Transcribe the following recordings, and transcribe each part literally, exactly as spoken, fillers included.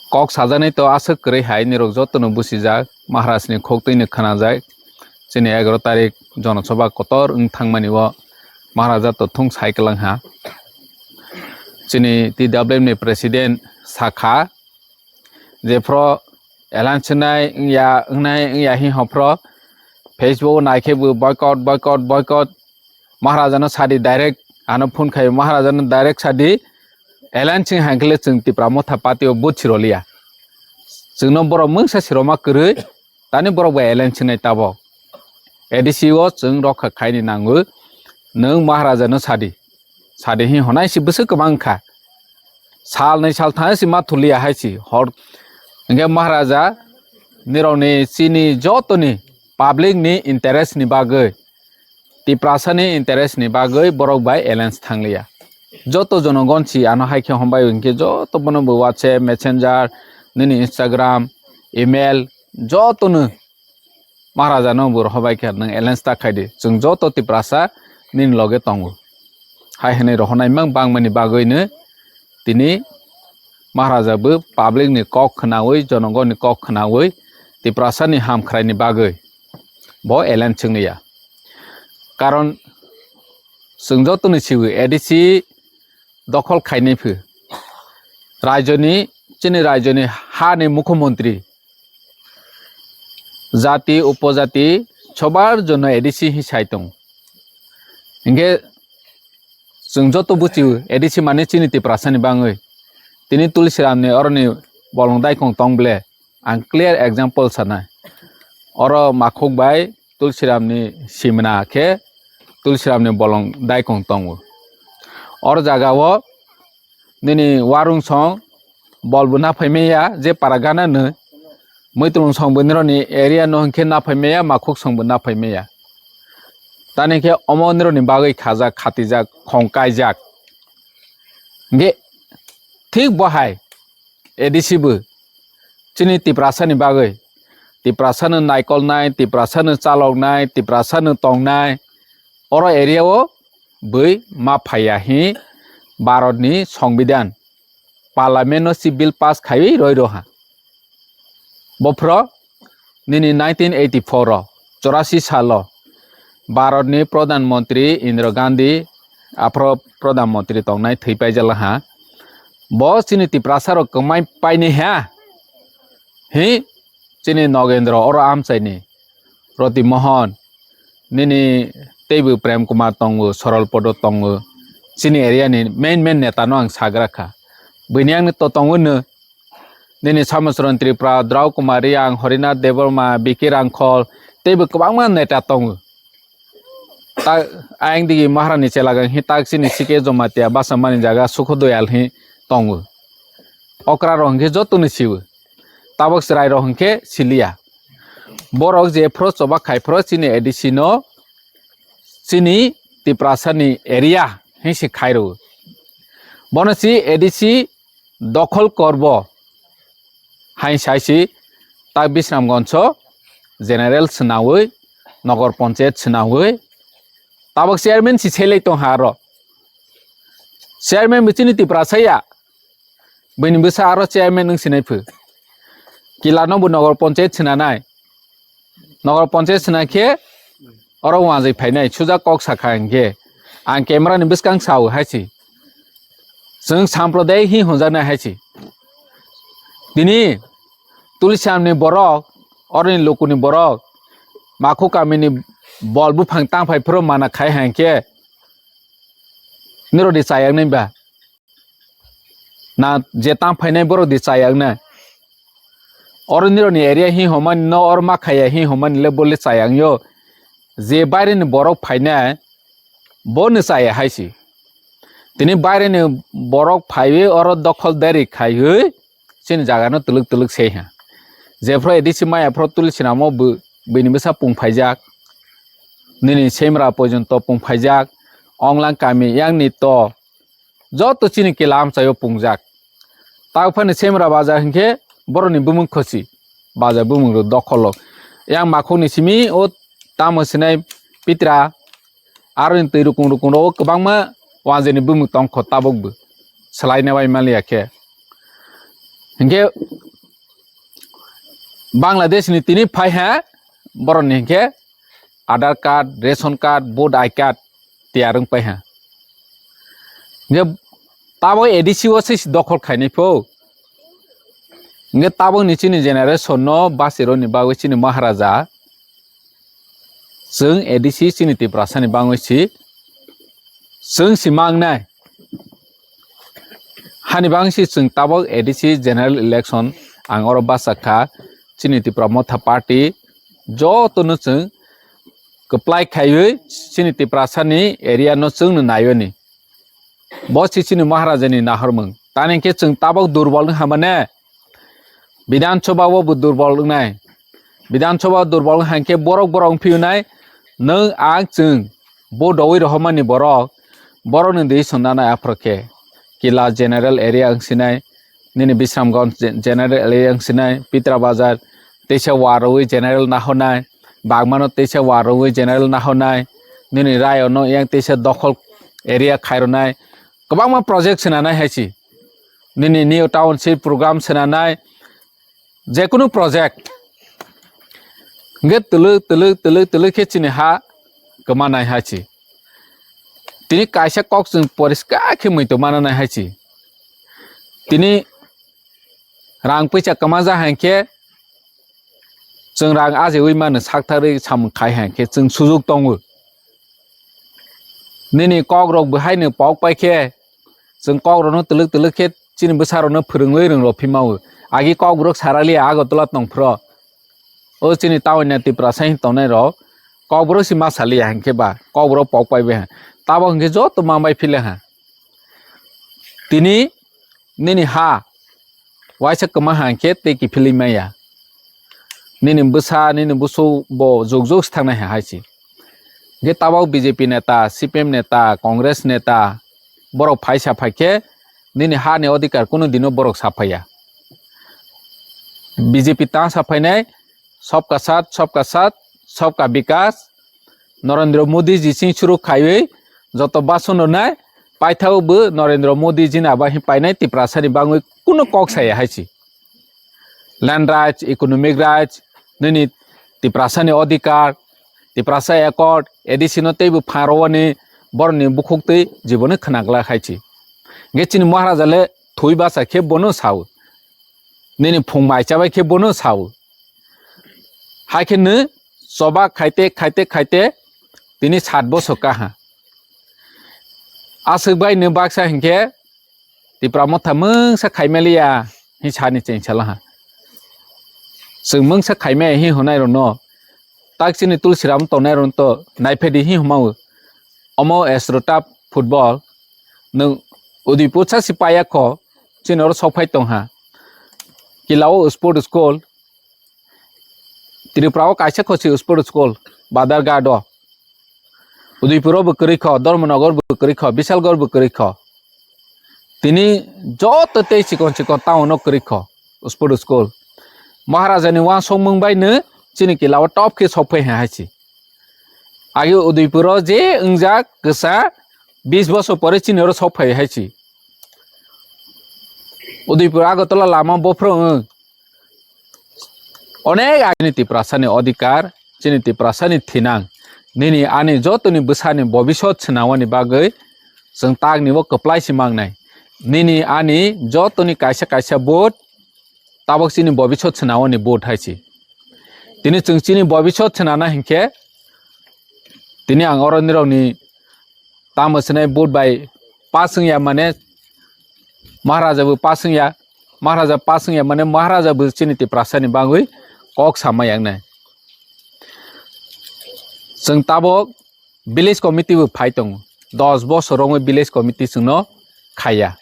Kok sajaknai to aswk kwrwi hai nirok jotono buchijak, Maharajni khok twino khwnajak. Chini egaroh tarik Jonosabha kotor wng thangmani o Maharaja to thung sai kwlang ha. Chini T W F ni president sakha, jephro alliance wngnai wngya, wngnai wngya hwnwi hophro Facebook o naikhe bo boycott, boycott, boycott. Maharajano sadi direct, ano phone khai Maharajano direct sadi, alliance wng hankhe le chwng Tipra Motha party o vote siroliya. Chwngno borok mungsa siroma kwrwi, tani borok bai alliance wngnai tabok. A D C o chwng rokha khaini nango, nwng Maharajano sadi. Sadi hi honai si bwswk kwbang kha. Sal nai sal thang si ma thuliya hai si hor. Hingke Maharaja nirokni chini jotoni public ni interest ni bagwi, Tiprasa ni interest ni bagwi borok bai alliance thangliya. Joto jonogon si ano hai khe hombai hingke joto bono bo WhatsApp, Messenger, nini Instagram, email, jotono Maharaja no bo rohobai khe nwng alliance ta khai di. Chwng joto Tiprasa nini loge tongo. Hai hwnwi rohonai mang bangmani bagwi no tini Maharaja bo public ni kok khnaui, jonogon ni kok khnaui Tiprasa ni hamkhrai ni bagwi bo alliance chwngli ya. Karon chwng joto ni siwi A D C dokhol khainai phi. Raijoni, chini raijoni ha ni mukhyamantri, jati, upojati, sobar jonno A D C hi sai tongo. Hingke chwng joto buchio A D C mane chini Tiprasa ni bangwi. Tini Tulsiram ni oroni bolong daikong tong ble. Ang clear example sanai. Oro Makhuk bai Tulsiram ni simna khe Tulsiram ni bolong daikong tongo. Oro jaga o nini warung song bol bo na phai maya je para gana no. Muitrung song bo nironi area no hingke na phai maya, Makhuk song bo na phai maya. Tani khe omo nironi bagwi khajak, khatijak, khong kaijak. Hingke thik bo hai A D C bo chini Tiprasa ni bagwi, Tiprasa no naikolnai, Tiprasa no chaloknai, Tiprasa no tongnai, oro area o bwi ma phaiya hi Bharat ni Songbidan, Parliament no si bill pass khaiwi roi roha. Bophro nini nineteen eighty-four o, chorasi salo, Bharat ni Pradhan Mantri Indira Gandhi, aphro Pradhan Mantri tongnai thwi paijala ha. Bo chini Tiprasa rok kwmai paini ha. Hi chini Nogendra oro amchaini Roti Mohan, nini teibo Prem Kumar tongo, Sorol Podo tongo. Chini area ni main main neta no ang sagra kha. Bini ang to tongo no. Nini Samosron Tripura, Drau Kumar Riang, Horinath Debbarma, Biki Rangkhol, teibo kwbangma neta tongo. Ta, ayang digi Maharani chelagang hi tak chini C K Jamatia basa mani jaga Sukho Doyal hi tongo. Okra rok hingke joto ni siwo. Tabok chwrai rok hingke siliya. Borok je phro choba khai phro chini A D C no chini Tiprasa ni area hingsi khai rwo. Bono si A D C dokhol korbo hai sai si tak Bisramganjo general swnaui, nogor ponchayat swnaui, tabok chairman si selai tong ha aro. Chairman bo chini Tiprasa ya, bini bwsa aro chairman wng sinai phu. Kila no bo nogor ponchayat swnanai. Nogor ponchayat swnai khe oro wanjwi phainai, suja kok sakha hingkhe. Ang camera ni bwskang sao hai si. Chwng samprodayik hi hwnjaknai hai si. Tini Tulsiram ni borok, oroni luku ni borok, Makhuk kami ni bol buphang tangphai phuru mana khai hai khe nirok di chayang nai ba? Na je tang phainai borok di chayang nai? Oro nirok ni area hi homani no, or ma khaya hi homani le bole chayang yo. Je baire ni borok phainai bo ni chaya hai si. Tini baire ni borok phaiwi oro dokhol deri khaiwi chini jaga no twlwk twlwk se ha. Jephru A D C maya phru Tulsiram o bo bini bwsa pung phaijak. Nini Semra porjonto pung phaijak. Onglang kami yang ni to joto chini kila amchaio pungjak. Tao phani Semra bazar hinkhe borokni bumung khosi. Bazar bumung rok dokholo. Yang Makhukni simi o tamo sinai pitra aroni twi rukung rukung rok o kwbangma wanjani bumung tongkho tabukbo. Swlaina bai maliya khe. Hinkhe Bangladesh ni tini phai ha, borok ni hinkhe Aadhaar card, ration card, vote I card tiyar wng pai ha. Hinkhe tabok A D C o se dokhol khainai pho. Hinkhe tabok ni chini generation no bachironi bagwi chini Maharaja, chwng A D C chini Tiprasa ni bagwi si, chwng si mangnai. Hani bagwi si chwng tabok A D C general election ang oro bachak kha, chini Tipra Motha Party joto no chwng kwplai khaiwi chini Tiprasa ni area no chwng no naiwi ni. Bo si chini Maharaja ni nahormung. Tani khe chwng tabok durbol wng hamane, Bidhan Sabha o bo durbol wngnai. Bidhan Sabha durbol wng hankhe borok borok wng phiunai, nwng ang chwng bo dowi rohormani borok, borok ni decision nanai aphuru khe. Kila general area wng sinai, nini Bisramganj ge-, general area wng sinai, Pitra Bazar, teisa warwi general nahornai, Bagmano teisa warwi general nahornai, nini Rayo no yang teisa dokhol area khairwnai, kwbangma project swnanai hai si. Nini new township program swnanai, jekunu project. Hingke twlwk, twlwk, twlwk, twlwk khe chini ha kwmanai hai si. Tini kaisa kok chwng poriskar khe muitu mananai hai si. Tini rang puisa kwmaja hai khe chwng rang ajiui mano sakthari samung khai hai khe chwng sujuk tongo. Nini kok rok bo haino pok pai khe chwng kok rokno twlwk twlwk khe chini bwsa rokno phwrwngwi rwng rw phi mao. Agi kok borok saraliya Agartala tong phro. O chini town ni Tiprasa hin tongnai rok kok borok si ma saliya hinkhe ba kok borok pok pai bai ha. Tabok hinkhe joto ma bai phile ha. Tini nini ha waisa kwma ha hinkhe tei kiphilwi maya. Nini bwsa, nini busu bo juk juk si thangnai ha hai si. Hinkhe tabok B J P neta, C P M neta, Congress neta, borok phaisa phai khe nini ha ni odhikar kunu dino borok sa phaiya. B J P ta sa phainai, Sabka Saath, Sabka Saath, Sabka Vikas, Narendra Modi ji sing suru khaiwi joto bason rwnai, paithao bo Narendra Modi ji ni aba hin painai Tiprasa ni bangwi kunu kok saya hai si. Land rights, economic rights, nini Tiprasa ni odhikar, Tiprasa Accord, A D C no teibo pharwani borokni bukhuk twi jiboni khwnaglak hai si. Hinkhe chini Maharaja le thwi basa khe bono sao. Nini phung mai chabai khe bono sao. Hai khe nw choba khaite, khaite, khaite tini sat bosor kaha. Aswk bai nw baksa hinkhe Tipra Motha mungsa khaimaliya hin sani cheng sala ha. Chwng mungsa khaimaya hin hwnai rokno tak chini Tulsiram tongnai rokno to naiphedi hin hwnmao. Omo Astro Turf football nwng Udaipur sa si paya kho chini oro sok phai tong ha. Kila o sport school, Tripura o kaisa kho si sport school, Badharghat o. Udaipur o bo kwrwi kho, Dharmanagar bo kwrwi kho, Bisalgarh bo kwrwi kho. Tini joto tei chikon chikon town o kwrwi kho sport school. Maharaja ni uansukmung bai no chini kila o top khe sok phai hai si. Agi Udaipur o je wngjak kwsa bis bosor pore chini oro sok phai hai si. Udaipur Agartala lama bophro wng. Onek agini Tiprasa ni odhikar, chini Tiprasa ni thinang. Nini ani jotoni bwsani bobisot swnamani bagwi chwng takni bo kwplai si mangnai. Nini ani jotoni kaisa kaisa vote tabok chini bobisot swnamani vote hai si. Tini chwng chini bobisot swnana hinkhe tini ang oro nirokni tamo swnai vote bai pass wngya mane Maharaja bo pass wngya, Maharaja pass wngya mane Maharaja bo chini Tiprasa ni bagwi kok sama yaknai. Chwng tabok village committee bo phai tongo, dos bosor romwi village committee chwngno khaiya.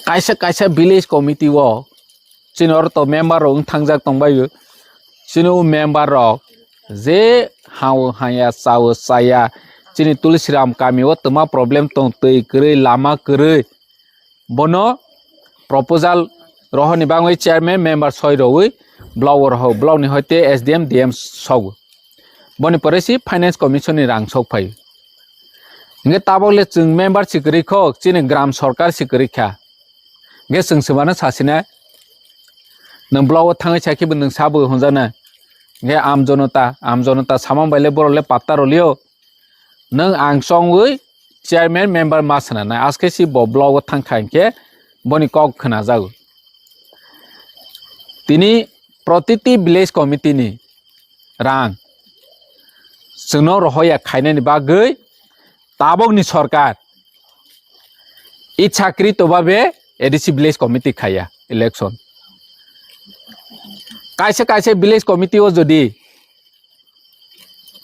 Kaisa kaisa village committee o chini oro to member rok wng thangjak tongbaio. Chini o member rok je hao haya, chao chaya, chini Tulsiram kami o twma problem tong, twi kwrwi, lama kwrwi. Bono proposal rohorni bagwi chairman member soi rowi block o rohor, block ni hoite S D M, D M sogo. Boni pore si finance commission ni rang sok phai. Hinkhe tabok le chwng member si kwrwi kho, chini gram sorkar si kwrwi kha. Hwnkhe chwng swmano sasina, nwng blogo thangwi sakhe bo nwng sabo hwnjakna. Hwnkhe amjonota, amjonota samang baile borok le patta rolio. Nwng ang chongwi chairman member ma swnanai, askhe si bo blogo thangkha hinkhe boni kok khwnajago. Tini protiti village committee ni rang chwngno rohoya khainani bagwi tabokni sorkar ichakri tobabe A D C village committee khaya election. Kaisa kaisa village committee o jodi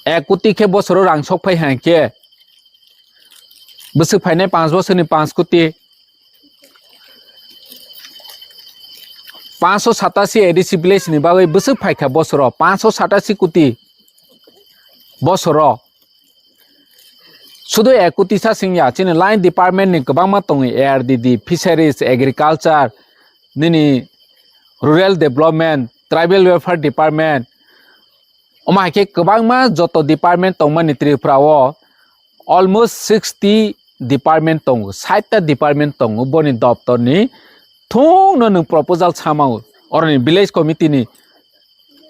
ek koti khe bosoro rang sok phai hai khe, bwswk phainai panch bosorni panch koti, pancho satasi A D C village ni bagwi bwswk phaikha bosoro pancho satasi koti bosoro. Sudu ek koti sa singya, chini line department ni kwbangma tongo, A R D D, fisheries, agriculture, nini rural development, tribal welfare department, omo hai khe kwbangma joto department tongmani Tripura o almost sixty department tongo, sait ta department tongo, boni doptor ni thung no nwng proposal sama o, oroni village committee ni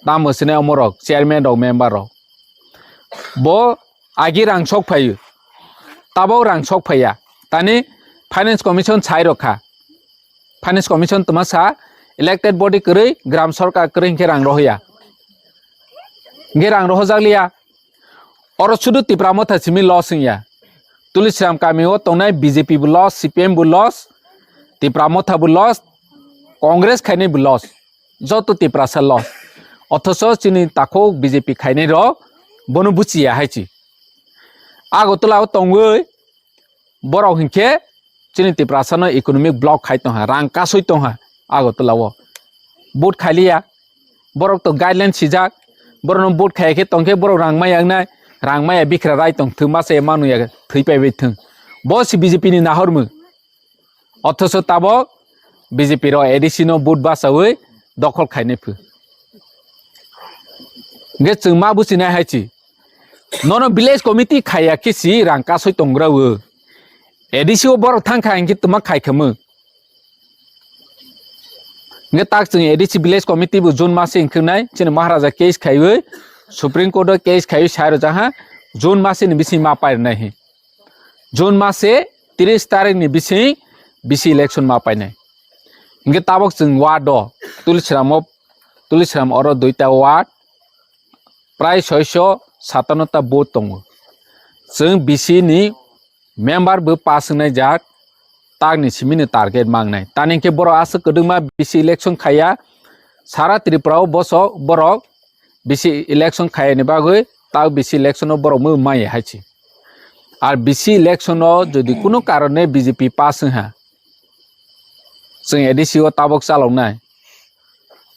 tamo sini omorok chairman rok member rok bo agi rang sok phaio, tabok rang sok phaiya, tani finance commission sai rok kha. Finance commission tuma sa elected body kwrwi, gram sorkar kwrwi hinkhe rang rohoya. Hinkhe rang rohojak liya. Oro sudu Tipra Motha simi loss wngya. Tulisram kami o tongnai B J P bo loss, C P M bo loss, Tipra Motha bo loss, Congress khainai bo loss. Joto Tiprasa loss. Othoso chini takhuk B J P khainai rok bono buchiya hai chi. Agartala o tongwi borok hinkhe chini Tiprasa no economic block khai tongha, rang kasui tongha Agartala o. Vote khailiya, borok to guideline sijak, borok no vote khaiya khe tongkhe borok rang maya wngnai, rang maya bikra rai tong thwma se manu ya thwi pai bai thung. Bo si B J P ni nahormung. Othoso tabok B J P rok A D C no vote bachawi dokhol khainai phu. Hwnkhe chwng ma buchinai hai chi. Nono village committee khaiya khe si rang kasui tongra o. A D C o borok thang kha hinkhe tuma khai khamung. Hwnkhe tak chwng A D C village committee bo June mase hinkhwnai chini Maharaja case khaiwi Supreme Court o case khaiwi sai rwjak ha June mase ni bising ma pai rwnai hi. June mase tris tarik ni bising B C election ma painai. Hingke tabok chwng ward o Tulisram o, Tulisram oro duita ward, prai soiso satano ta vote tongo. Chwng B C ni member bo pass wngnai jak, tak ni simi ni target mangnai. Tani hingke borok aswk kwdwkma B C election khaiya, sara Tripura o bosok borok B C election khaiya ni bagwi tak B C election o borok mui maya hai se. Ar B C election o jodi kunu karone B J P pass wngha, chwng A D C o tabok chaloknai.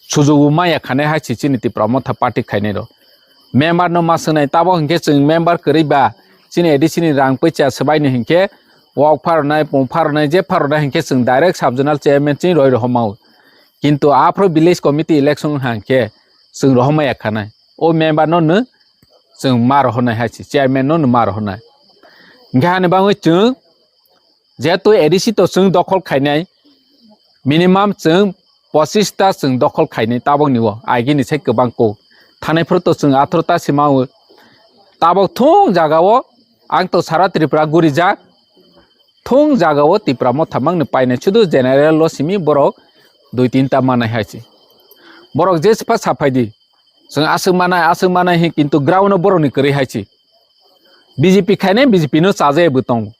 Sujugu maya khanai hai se chini Tipra Motha party khainai rok. Member no ma swngnai, tabok hinkhe chwng member kwrwi ba chini A D C ni rang poicha swbaino hinkhe wak pharonai, pung pharonai, je pharonai hinkhe chwng direct sub zonal chairman chini roi rohorma o. Kintu aphuru village committee election wngkha hinkhe chwng rohormaya khanai. O member no no chwng ma rohornai hai se, chairman no no ma rohornai. Hinkhe hani bagwi chwng jehetu A D C to chwng dokhol khainai, minimum chwng pochis ta chwng dokhol khainai tabok ni o, agini sai kwbang kok. Thanai phuru to chwng atharo ta se ma o. Tabok thung jaga o ang to sara Tripura gurijak. Thung jaga o Tipra Motha mangni painai sudu general o simi borok dui tinta manai hai se. Borok jespa saphai di. Chwng aswk manai, aswk manai hin kintu ground o borok ni kwrwi hai se. B J P khainai B J P no chajai bo tongo.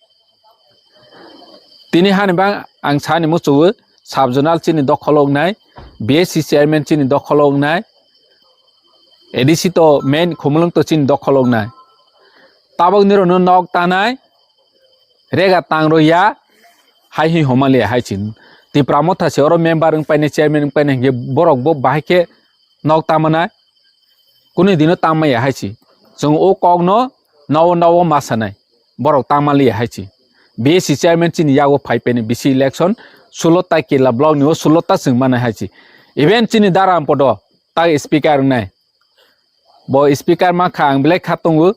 Tini hani bang ang sani muchungo sub zonal chini dokholo wngnai, B S C chairman chini dokholo wngnai, A D C to main khumulwng to chini dokholo wngnai. Tabok nirokno nok tanai, rega tang rwya, hai hi homaliya hai chin. Tipra Motha se oro member wng painai, chairman wng painai hinkhe borok bo bahai khe nok tamanai. Kunu dino tangmaya hai se. Chwng o kokno nowo nowo ma sanai. Borok tangmaliya hai se. B S C chairman chini yago phai peni B C election sulo ta Kela block ni o sulo ta chwng manai hai se. Even chini Dara Ampodo ta speaker wngnai. Bo speaker ma kha ang belai kha tongo.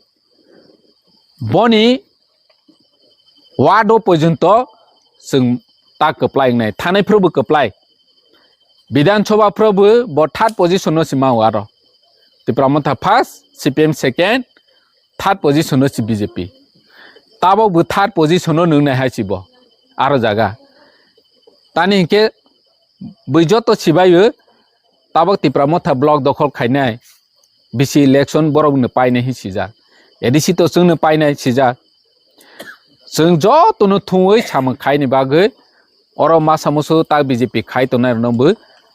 Boni ward o porjonto chwng ta kwplai wngnai, thanai phuru bo kwplai. Bidhan Sabha phuru bo bo third position no si mau aro. Tipra Motha first, C P M second, third position no si B J P. Tabok bo third position no nung nai hai si bo aro jaga. Tani hinkhe bui joto sibai o tabok Tipra Motha block dokhol khainai, bisi election borok no painai hin sijak. A D C to chwng no painai sijak. Chwng joto no thungwi samung khaini bagwi oro masa musu tak B J P khai tongnai rokno bo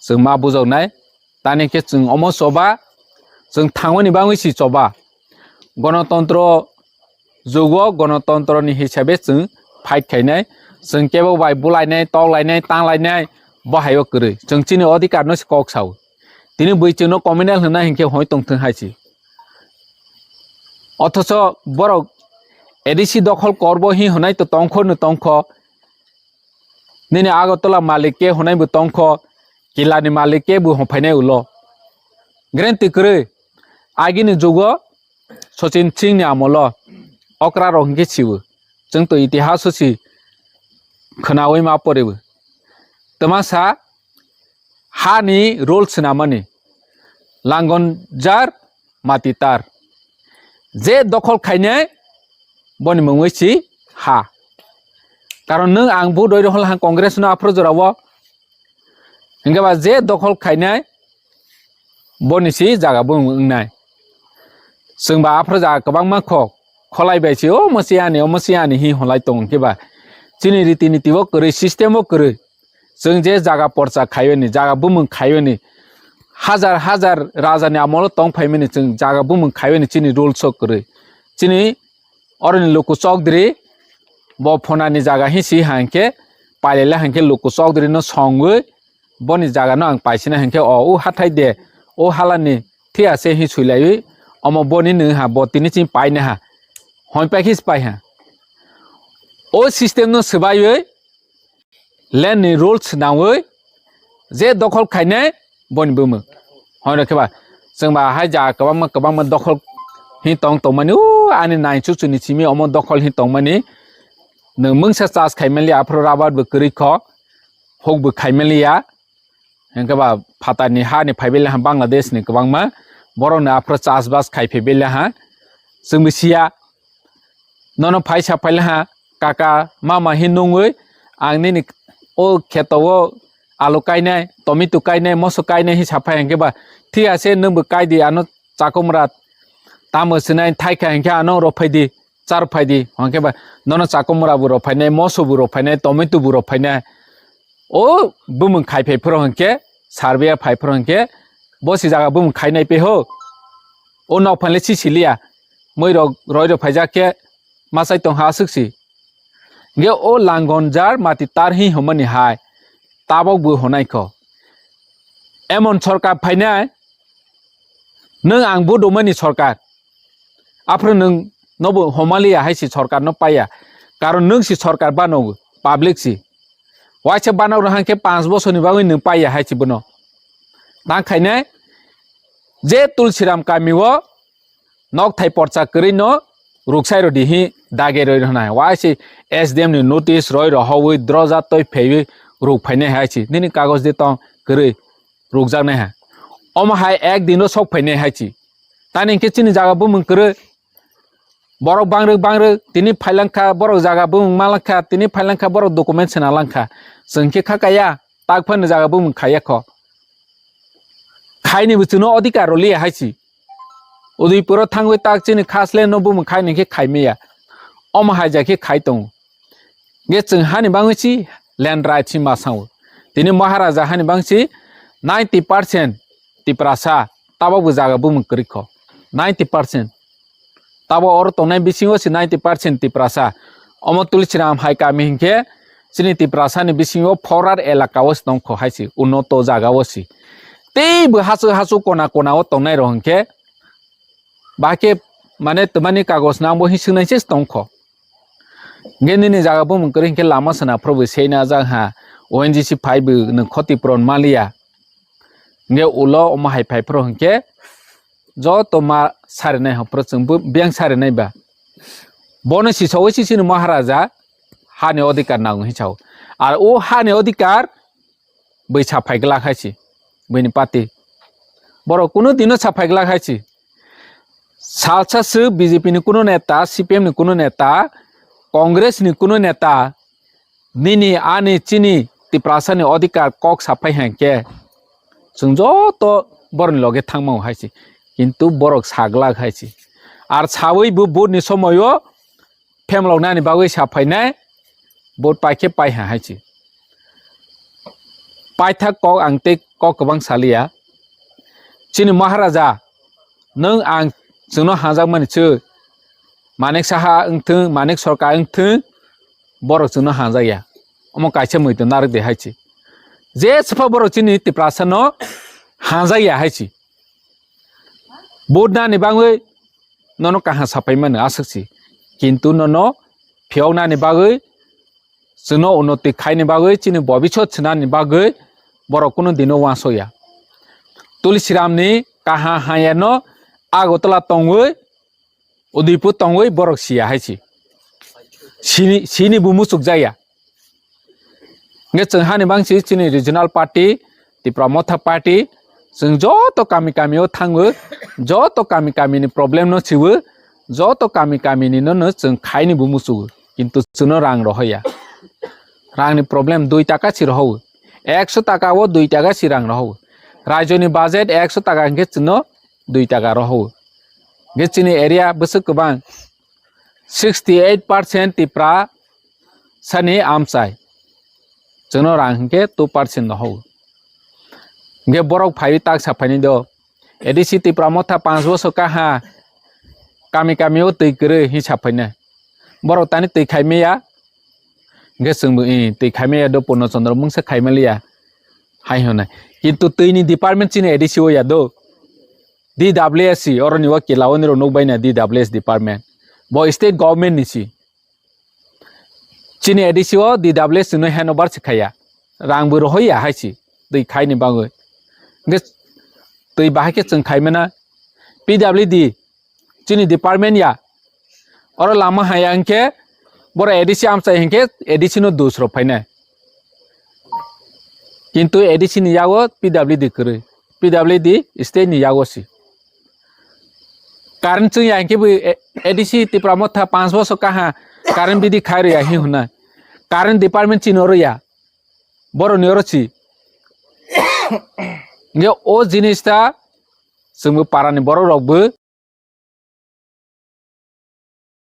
chwng ma bujaknai. Tani khe chwng omo choba, chwng thangmani bagwi si choba. Gonotontro jugo gonotontro ni hisabe chwng fight khainai, chwng kebo bai bulainai, toklainai, tanglainai, bo hai o kwrwi. Chwng chini odhikar no se kok sao. Tini bui chwngno communal hwnna hinkhe hoi tongthwng hai se. Othocho borok A D C dokhol korbo hi hwnai to tongkho no tongkho. Nini Agartala malik ke hwnai bo tongkho, Kila ni malik ke bo hophainai ulo. Guarantee kwrwi. Agini jugo Sachin Singh ni amolo okra rok hinkhe siwo. Chwng to itihas o si khwnawi ma poriwo. Twmasa ha ni rules swnamani. Langon jar mati tar. Je dokhol khainai boni mungwi si ha. Karon nwng ang vote roi rohol ha Congress no aphuru jora o. Hinkhe ba je dokhol khainai boni si jaga bumung wngnai. Chwng ba aphuru jaga kwbangma kho, kholai bai si, "O mosi ani, o mosi ani," hi honlai tongo hinkhe ba. Chini riti niti o kwrwi, system o kwrwi. Chwng je jaga porcha khaiyoni, jaga bumung khaiyoni, hajar hajar raja ni amolo tong phaimani chwng jaga bumung khaiyoni chini rules o kwrwi. Chini oroni luku chokdri bo phonani jaga hi si ha hinkhe pailele hinkhe luku chokdri no songwi boni jaga no ang paisina hinkhe o, o hathai de, o halani thik ase hi suilaiwi omo boni nw ha bo tini chini paina ha hoi pai khe pai ha. O system no swbaiwi land ni rules nawi je dokhol khainai boni bumung. Hoi rokhe ba chwng ba hai jaga kwbangma kwbangma dokhol hi tong tongmani, o ani nai chuchu ni simi omo dokhol hi tongmani. Nwng mungsa chas khai manliya, aphuru rabar bo kwrwi kho, huk bo khai manliya. Hinkhe ba phatar ni ha ni phai bele ha Bangladesh ni kwbangma borok ni aphuru chas bas khai phai bele ha. Chwng bo siya. Nono phaisa phaile ha, kaka, mama hi nungwi ang nini o kheto o alu kainai, tomato kainai, moso kainai hi saphai hinkhe ba, thik ase, nwng bo kai di, ano chakumra tamo sinai thaikha hinkhe ano rw phai di, char phai di, hinkhe ba nono chakumra bo rw phainai, moso bo rw phainai, tomato bo rw phainai. O bumung khai phai phuru hinkhe, survey phai phuru hinkhe, bo si jaga bumung khai nai pe ho. O nok phan le si siliya. Moi rok roi rok phaijak khe masai tong ha aswk si. Ge o langon jar mati tar hi hwnmani hai. Tabok bo hwnai kho. Emon sorkar phainai, nwng ang bo domani sorkar. Aphuru nwng nobo homaliya hai si sorkar no paiya. Karon nwng si sorkar bano public si. Waisa bano rw hangkhe panch bosor ni bagwi nwng paiya hai si bono. Tang khainai je Tulsiram kami o nok thai porcha kwrwi no ruksai rw di hi dage roi rw hwnai. Waisa S D M ni notice roi rw hoi droja toi phaiwi ruk phainai hai si. Nini kagoj de tong kwrwi rukjaknai ha. Omo hai ek din o sok phainai hai si. Tani hinkhe chini jaga bumung kwrwi. Borok bangrwk bangrwk tini phailangkha, borok jaga bumung malangkha, tini phailangkha, borok document sena langkha. Chwng khe kha kaya, tak phano jaga bumung khaiya kho. Khaini bo chwngno odhikar rw liya hai si. Udaipuro thangwi tak chini khasle no bumung khaini khe khai maya. Omo hai ja khe khai tongo. Ge chwng hani bangwi si land right si ma sao. Tini Maharaja hani bang si ninety percent Tiprasa tabok bo jaga bumung kwrwi kho. Ninety percent. Tabo oro tongnai bisingo si ninety percent Tiprasa. Omo Tulsiram hai kami hinkhe chini Tiprasa ni bisingo forer elaka o si tongkho hai si, unoto jaga o si. Tei bo hasu hasu kona kona o tongnai rok hinkhe Bahai khe mane twmani kagoj nangbo hing swngnai se tongkho. Hingke nini jaga bumung kwrwi hingke lama sana phuru bo seina jak ha, O N G C phai bo nwng khoti puron maliya. Hingke ulo omo hai phai phuru hingke joto ma sarinai ho phuru chwng bo biyang sarinai ba. Bono sisawi sisini Maharaja hani odhikar nango hinwi sao. Ar o hani odhikar bui saphai glak hai si, buini party. Borok kunu dino saphai glak hai si. Salsa se B J P ni kunu neta, C P M ni kunu neta, Congress ni kunu neta, nini ani chini Tiprasa ni odhikar kok saphai hai khe, chwng joto borokni loge thangma hai si. Kintu borok saglak hai si. Ar sawi bo vote ni somoyo phemloknani bagwi saphainai, vote paikhe paiha hai si. Paithak kok ang tei kok kwbang saliya. Chini Maharaja, nwng ang chwngno hanjakmani chwng, Manik Saha wngthwng, Manik Sorkar wngthwng, borok chwngno hanjakya. Omo kaisa muitu narwk de hai si. Je swpha borok chini Tiprasano hanjakya hai si. Vote nani bagwi nono kaham sapai mano aswk si. Kintu nono phiyok nani bagwi, chwngno unnoti khaini bagwi, chini bobisot swnani bagwi borok kunu dino uansukya. Tulsiramni kaham hamyano Agartala tongwi, Udaipur tongwi borok siya hai si. Sini, sini bo muchuk jaya. Hingke chwng hani bangsi chini regional party, Tipra Motha party, chwng joto kami kami o thango, joto kami kami ni problem no siwo, joto kami kami ni no, no chwng khaini bo musugo, kintu chwngno rang rohoya. Rang ni problem dui taka si rohowo, ekso taka o dui taka si rang rohowo. Rajyo ni budget ekso taka hingke chwngno dui taka rohowo. Hingke chini area bwswk kwbang, sixty eight percent Tipra sani amchai. Chwngno rang hingke two percent no hao. Hingke borok phaiwi tak saphaini do. A D C Tipra Motha panch bosor kaha kami kami o twi kwrwi hin saphaina. Borok tani twi khaimaya. Hingke chwngbo, eh, twi khaimaya do Purno Chandra mungsa khaimaliya. Hai hwnai. Kintu twi ni department chini A D C o ya do. D W S si, oroni o kila oni rok nukbaina D W S department. Bo state government ni si. Chini A D C o D W S no handover si khaya. Rang bo rohoya hai si. Twi khaini bagwi. Hingke twi bahai khe chwng khaimana. P W D, chini department ya. Oro lama haya hingke, boro A D C amchai hingke, A D C no dus rok phainai. Kintu A D C ni yago P W D kwrwi. P W D state ni yago si. Current chwng ya hingke bo A D C Tipra Motha panch bosor kaha current bidi khai rwya hi hwnna. Current department chini oro ya. Boro ni oro si. Hingke o jinis ta chwngbo para ni borok rok bo